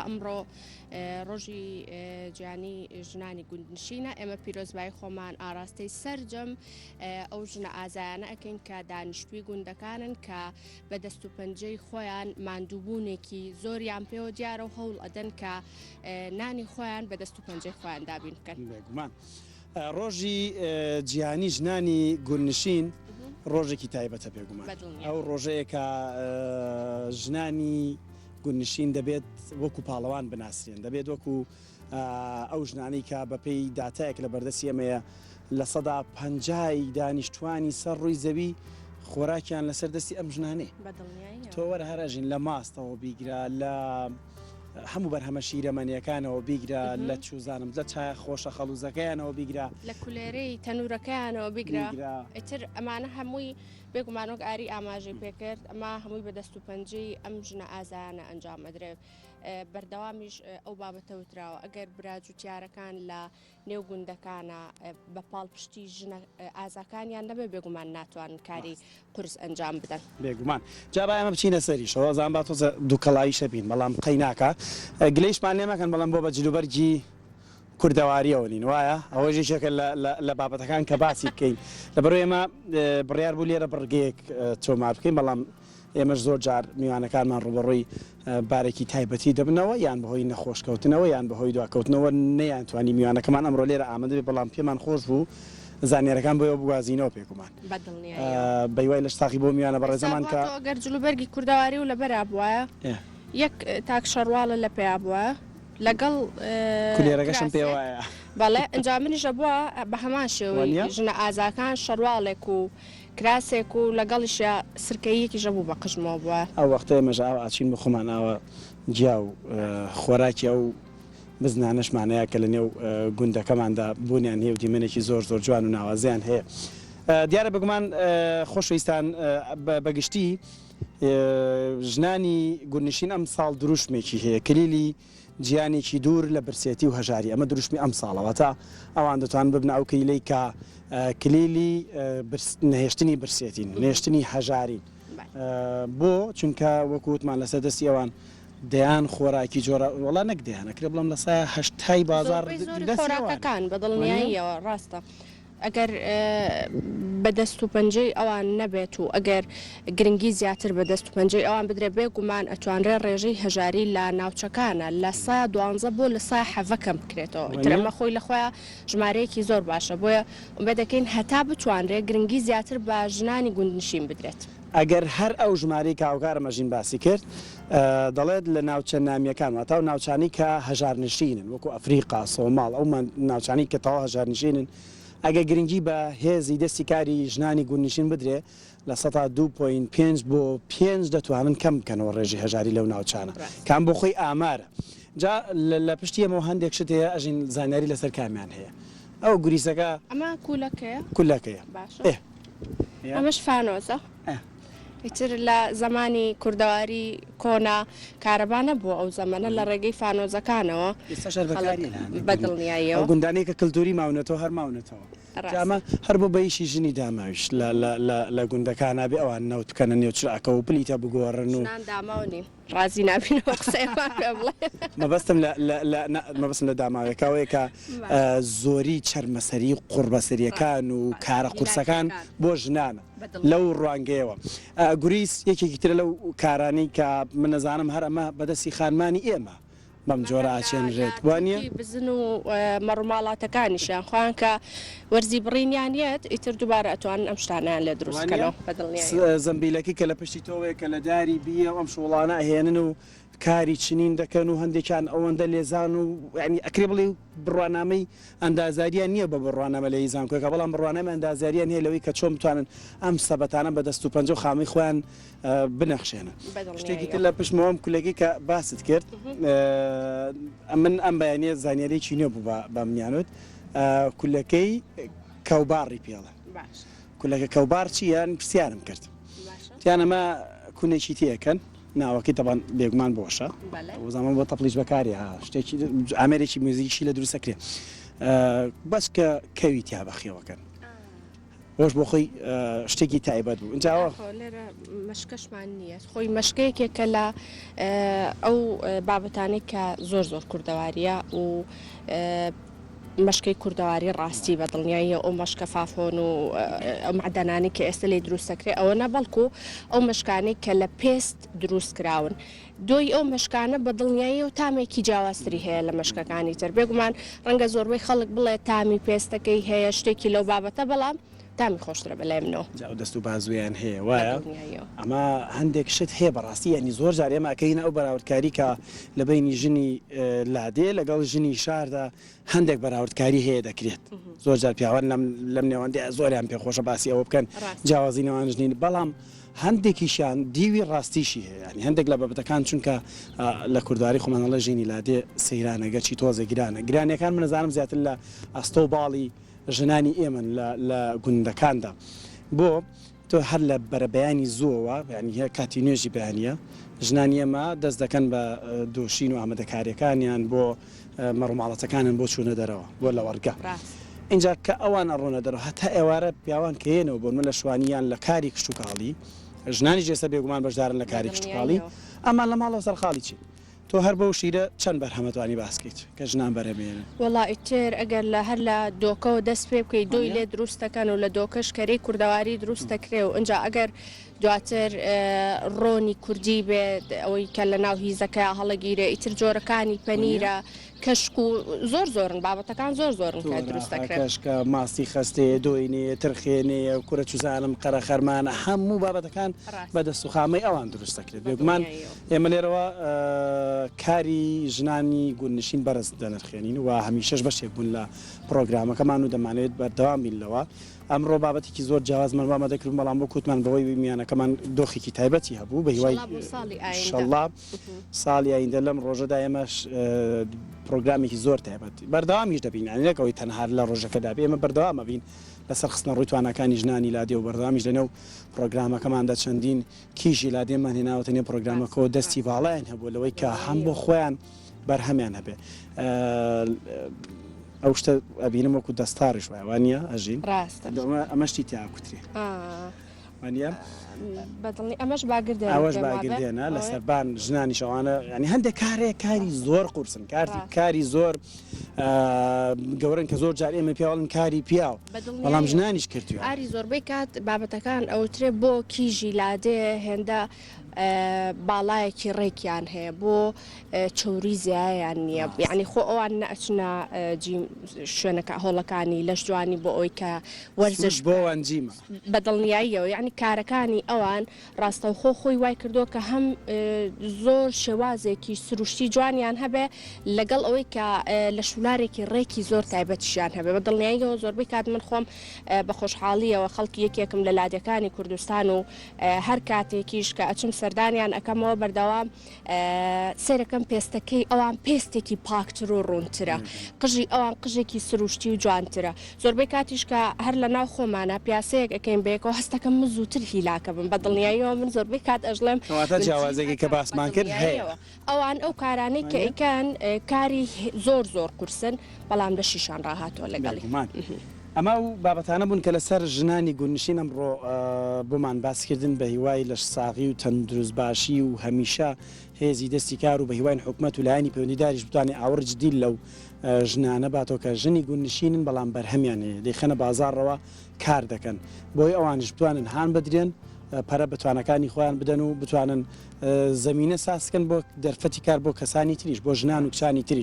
ئەمڕۆ ڕۆژی جیهانی ژنانی گوندنشینە، ئێمە پیرۆزبایی خۆمان ئاراستەی سەرجەم ئەو ژنە ئازایانە ئەکەین کە دانیشتووی گوندەکانن کە بە دەست و پەنجەی خۆیان ماندووبوونێکی زۆریان پێوە دیارە و هەوڵ ئەدەن کە نانی خۆیان بە دەست و پەنجەی خۆیان دابین بکەن. بێگومان ڕۆژی جیهانی ژنانی گوندنشین ڕۆژێکی تایبەتە بێگومان ئەو ڕۆژەیە کە ژنانی گوندنشین دەبێت وەکو پاڵەوان بناسرێن، دەبێت وەکو ئەو ژنانەی کە بەپێی داتایەک لە بەردەستی ئێمەیە 50% ی دانیشتوانی سەر ڕووی زەوی خۆراکیان لەسەر دەستی ئەم ژنانەیە. تۆ وەرە هەر ئەژین لە ماستەوە بیگرە لە هەموو بەرهەمە شیرەمەنیەکانەوە بیگرە لە چوزانم لە چایە خۆشە خەڵوزەکەیانەوە بیگرە لە کولێرەی تەنورەکەیانەوە بیگرە ئیتر ئەمانە هەمووی بێگومان وەک ئاری ئاماژەی پێکرد ئەمە هەمووی بە دەست و پەنجەی ئەم ژنە ئازایانە ئەنجام ئەدرێ بەردەوامیش ئەو بابەتە وتراوە ئەگەر برا جوتیارەکان لە نێو گوندەکانە بە پاڵپشتی ژنە ئازاکانیان نەبێ بێگومان ناتوانن کاری قورس ئەنجام بدەن. بێگومان جا با ئێمە بچینە سەریشەوە زان با تۆزە دوکەڵاییشە بین بەڵام قەی ناکا گلەیشمان لێ مەکەن بەڵام بۆ بە جلوبەرگی کوردەواریەوە نین وایە؟ ئەوەش یەکێکە لە بابەتەکان کە باسی بکەین لەبەرئەوەی ئێمە بڕیار بوو لێرە بڕگەیەک تۆمار بکەین بەڵام ئێمەش زۆر جار میوانەکانمان ڕووبەڕووی بارێکی تایبەتی دەبنەوە یان بەهۆی نەخۆشکەوتنەوە یان بەهۆی دواکەوتنەوە نەیانتوانی میوانەکەمان ئەمڕۆ لێرە ئامادە بێت بەڵام پێمان خۆش بوو زانیارەکان بۆیەوە بگوازینەوە پێگومان بەهیوای لەش ساغی بۆ میوانە بەڕێزەمان کە گەر جلوبەرگی کوردەواری و لەبەرا بوایە یەک تاک شەڕواڵە لە پێیا بوایە لەگەڵ کولێرەکەشم پێ وایە. بەڵێ ئینجا منیش ئەبووە بە هەمان شێوەی ژنە ئازاکان شەرواڵێک و کراسێک و لەگەڵیشیا سرکەییەکیش ئەبوو بە قژمەوە بووە. ئەو وەختە ئێمەش ئاوا ئەچین بۆ خۆمان ئاوا گیا و خۆراکی ئەو بزنانەشمان هەیە کە لە نێو گوندەکەماندا بوونیان هەیە و دیمەنێکی زۆر زۆر جوان و ناوازەیان هەیە. دیارە بێگومان خۆشەویستان بە گشتی ژنانی گوندنشین ئەمساڵ دروشمێکی هەیە، کلیلی جیهانێکی دوور لە برسێتی و هەژاری، ئەمە دروشمی ئەمساڵە، واتە ئەوان دەتوانن ببنە ئەو کلیلەی کە کلیلی نەهێشتنی برسێتین، نەهێشتنی هەژارین. بۆ؟ چونکە وەکو وتمان لەسەر دەستی ئەوان دەیان خۆراکی جۆرا، وەڵا نەک دەیان، ئەکرێ بڵێم لە سایە هەشتای بازاڕ زۆربەی زۆری خۆراکەکان بە دڵنیاییەوە ڕاستە. ئەگەر بە دەست و پەنجەی ئەوان نەبێت و ئەگەر گرنگی زیاتر بە دەست و پەنجەی ئەوان بدرێت بێ گومان ئەتوانرێ ڕێژەی هەژاری لە ناوچەکانە لە سا دوانزە بۆ لە سا حەڤە کەم بکرێتەوە ئیتر ئەمە خۆی لە خۆیا ژمارەیەکی زۆر باشە بۆیە ئومێد دەکەین هەتا بتوانرێ گرنگی زیاتر بە ژنانی گوندنشین بدرێت. ئەگەر هەر ئەو ژمارەی کە هاوکارم ئەژین باسی کرد دەڵێت لە ناوچە نامییەکان واتە ئەو ناوچانەی کە هەژارنشینن وەکو ئەفریقا، سۆماڵ ئەو ناوچانەی کە تەواو هەژارنشینن ئەگەر گرنگی بە هێزی دەستی کاری ژنانی گوندنشین بدرێ 2.5% بۆ پێنج دەتوانن کەم بکەنەوە ڕێژەی هەژاری لەو ناوچانە کە ئەم بۆ خۆی ئامارە جا لە پشتی ئەمەوە هەندێک شت هەیە ئەژین زانیاری لەسەر کامیان هەیە ئەو گوریسەکە ئەمە کولەکەیە؟ کولەکەیە باشە. ئێ ئەمەش فانۆسە ئیتر لە زەمانی کوردەواری کۆنا کارەبا نەبووە ئەو زەمەنە لە ڕێگەی فانۆزەکانەوە خەڵک بە دڵنیاییەوە. ئەو گوندانەی کە کلتوری ماونەتەوە هەر ماونەتەوە. جا ئەمە هەر بۆ بەیشی ژنی داماویش لە گوندەکانا بێ ئەوان نەوت بکەنە نێو چراکەوە و پلیتە بگۆڕن و. ژنان داماو نین. ڕازی نابین ئەو قسەیەمان پێ بڵێ. مەبەستم لە لە لە نا مەبەستم لە داماوێکە ئەوەیە کە زۆری چەرمەسەری و قوڕبەسەرییەکان و کارە قورسەکان بۆ ژنانە لەو ڕوانگەیەوە. گوریس یەکێکی ترە لەو کارانەی کە من ئەزانم هەر ئەمە بەدەستی خانمانی ئێمە بەم جۆرە ئەچێنرێت وا نییە؟ لە بزن و مەڕوماڵاتەکانیشیان خۆیان کە وەرزی بڕینیان یەت ئیتر دووبارە ئەتوانن ئەم شتانەیان لێ دروست بکەنەوە بە دڵنیاییەوە. زەمبیلەکەی کە لە پشتی تۆوەیە کە لە داری بییە و ئەم شوڵانە ئەهێنن و کاری چنین دەکەن و هەندێکیان ئەوەندە لێزان و یانی ئەکرێ بڵێی بڕوانامەی ئەندازاریان نییە بە بڕوانامە لە هی زانکۆیەکە بەڵام بڕوانامەی ئەندازیاریان هەیە لەوەی کە چۆن بتوانن ئەم سەبەتانە بە دەست و پەنجە و خامەی خۆیان بنەخشێنن. شتێکی تر لە پشتمەوە ئەم کولەکەی کە باست کرد ئەمن ئەم بەیانیە زانیاریی نوێ بوو بە منیان وت کولەکەی کەوباڕی پێڵێن کولەکە کەوباڕ چییە پرسیارم کرد تیان ئەمە کونێکی تێکەن ناوەکەی تەبان بێگومان بۆشە وزانم بۆ تەپڵیش بەکاری ها شتێکی ئامێرێکی موزیکیشی لە دروستەکرێ بەس کە کەوی تیا بەخێوەکەن. ئەوەش بۆ خۆی شتێکی تایبەت بوو ئینجا ئەوە. خۆ لێرە مەشکەشمان نییە خۆی مەشکە یەکێکە لە ئەو بابەتانەی کە زۆر زۆر کوردەوارییە و مەشکەی کوردەواری ڕاستی بە دڵنیاییەوە ئەو مەشکە فافۆن و ئەو مەعدەنانەی کە ئێستا لێی دروست دەکرێ ئەوە نا بەڵکو ئەو مەشکانەی کە لە پێست دروست کراون دۆی ئەو مەشکانە بە دڵنیاییەوە تامێکی جیاوازتری هەیە لە مەشکەکانی تر. بێگومان ڕەنگە زۆربەی خەڵک بڵێ تامی پێستەکەی هەیە شتێکی لەو بابەتە بەڵام تامی خۆشترە بە لای منەوە. جا ئەو دەست و بازوویان هەیە وایە؟ بە دڵنیاییەوە. ئەمە هەندێک شت هەیە بەڕاستی یانی زۆر جار ئێمە ئەکەینە ئەو بەراوردکاری کە لە بەینی ژنی لادێ لەگەڵ ژنی شاردا هەندێک بەراوردکاری هەیە دەکرێت زۆر جار پیاوان لەم لەم نێوەندەیە زۆریان پێخۆشە باسی ئەوە بکەن جیاوازی نێوان ژنین بەڵام هەندێکیشیان دیوی ڕاستیشی هەیە ینی هەندێک لە بابەتەکان چونکە لە کوردواری خۆمان ئەڵێ ژینی لادێ سەیرانە گەرچی تۆزێ گرانە گرانیەکان من ئەزانم زیاتر لە ئەستۆ و باڵی ژنانی ئێمەن لە لە گوندەکاندا بۆ تۆ هەر لە بەرەبەیانی زووەوە یانی هەر کاتی نوێژی بەیانییە ژنانی ئێمە دەست دەکەن بە دۆشین و ئامادەکارییەکانیان بۆ مەڕوماڵەتەکانیان بۆ چوونە دەرەوە بۆ لەوەڕگە ئینجا کە ئەوان ئەڕۆنە دەرەوە هەتا ئێوارە پیاوان کە یەنەوە بۆ نمونە لە شوانی یان لە کاری کشتوکاڵی ژنانیش ئێستا بێگومان بەشدارن لە کاری کشتوکاڵی ئەمان لە ماڵەوە سەرقاڵی چین؟ تۆ هەر بەو شیرە چەند بەرهەم ئەتوانی باس کەیت کە ژنان بەرهەم ئێنن؟ وەڵا ئیتر ئەگەر لە هەر لە دۆکەوە دەست پێ بکەی دۆی لێ دروست دەکەن و لە دۆکەش کەرەی کوردەواری دروست دەکرێ و ئینجا ئەگەر دواتر ڕۆنی کوردی بێت ئەوەی کە لە ناو هیزەکەیا هەڵەگیرێ ئیتر جۆرەکانی پەنیرە کەشک و زۆر زۆرن بابەتەکان زۆر زۆرن کە دروست تۆراخە، دەکرێن. کەشکە، ماستی خەستەیە، دۆینەیە، ترخێنەیە، کورە چوزانم، قەرەخەرمانە، هەموو بابەتەکان بە دەست و خامەی ئەوان دروست دەکرێت. بێگومان ئێمە لێرەوە کاری ژنانی گوندنشین بەرز دەنرخێنین و هەمیشەش بەشێک بوون لە پڕۆگرامەکەمان و دەمانەوێت بەردەوام بین لەوە. ئەمڕۆ بابەتێکی زۆر جیاوازمان بۆ ئامادە کردبوو، بەڵام وەک وتمان بەهۆی میانەکەمان دۆخێکی تایبەتی هەبوو، بە هیوای ئیشەڵا ساڵی ئایندە لەم ڕۆژەدا ئێمەش پڕۆگرامێکی زۆر تایبەت بەردەوامیش دەبین، یانی نەک ئەوەی تەنها لە ڕۆژەکەدا بێ، ئێمە بەردەوام ئەبین لەسەر خستنەڕووی تواناکانی ژنانی لادێ و بەردەوامیش لەنێو پڕۆگرامەکەماندا چەندین کیژی لادێمان هێناوەتە نێو پڕۆگرامەکەوە دەستی باڵایان هەبووە لەوەی کە هەم بۆ خۆیان بەرهەمیان هەبێ ئەو شتە ئەبینم وەکو دەستاڕیش وایە وانە ئەژین ڕاستە ئەمە شتی تیا کوترێ وانە بەدڵنی ئەمەش باگردێنە ئەوەش باگردێنە لە سەربان ژنانی شەوانە ینی هەندێک کارێک کاری زۆر قورسن کارتی کاری زۆر گەورن کە زۆر جار ئێمە پیاوەڵن کاری پیاو بەڵام ژنانیش کردووە. ئاری زۆربەی کات بابەتەکان ئەوترێ بۆ کیژی لادێ هێندە باڵایەکی ڕێکیان هەیە بۆ چەوری زیایان نییە یعنی خۆ ئەوان نەئەچنە جیم شوێنەکە هۆڵەکانی لەش جوانی بۆ ئەوەی کە وەرزش بۆ وان جیمە. بە دڵنیاییەوە یعنی کارەکانی ئەوان ڕاستەوخۆ خۆی وای کردووە کە هەم زۆر شێوازێکی سروشتی جوانیان هەبێ لەگەڵ ئەوەی کە لەشولارێکی ڕێکی زۆر تایبەتیشیان هەبێ بە دڵنیاییەوە زۆربەی کات من خۆم بە خۆشحاڵیەوە خەڵکی یەکێکم لە لادێکانی کوردستان و هەر کاتێکیش کە ئەچم سەردانیان ئەکەمەوە بەردەوام سەیرەکەم پێستەکەی ئەوان پێستێکی پاکتر و ڕوونترە، قژی ئەوان قژێکی سروشتی و جوانترە، زۆربەی کاتیش کە هەر لە ناو خۆمانا پیاسەیەک ئەکەین بەیەکەوە هەستەکەم من زووتر هیلاکە بم، بە دڵنیاییەوە من زۆربەی کات ئەشڵێم کەواتە من چی جیاوازیەکەی کە ئەکەم، بە باسمان کرد هەیە. دڵنیاییەوە ئەوان ئەو کارانەی کە وانیە؟ ئەیکەن کاری زۆر زۆر قورسن، بەڵام لەشیشان ڕاهاتووە لەگەڵی. بێگومان. ئەمە ئەو بابەتانە بوون کە لەسەر ژنانی گوندنشین ئەمڕۆ بۆمان باسکردن، بە هیوای لەشساغی و تەندروست باشی و هەمیشە هێزی دەستی کار و بە هیواین حکومەت و لایەنی پەیوەندیداریش بتوانێت ئاوڕ جدی لەو ژنانە باتەوە کە ژنی گوندنشینن بەڵام بەرهەمیان هەیە دەیخەنە بازاڕەوە کار دەکەن بۆی ئەوانیش بتوانن هان بدرێن پەرە بە تواناکانی خۆیان بدەن و بتوانن زەمینە سازکەن بۆ دەرفەتی کار بۆ کەسانی تریش بۆ ژنان و کچانی تریش.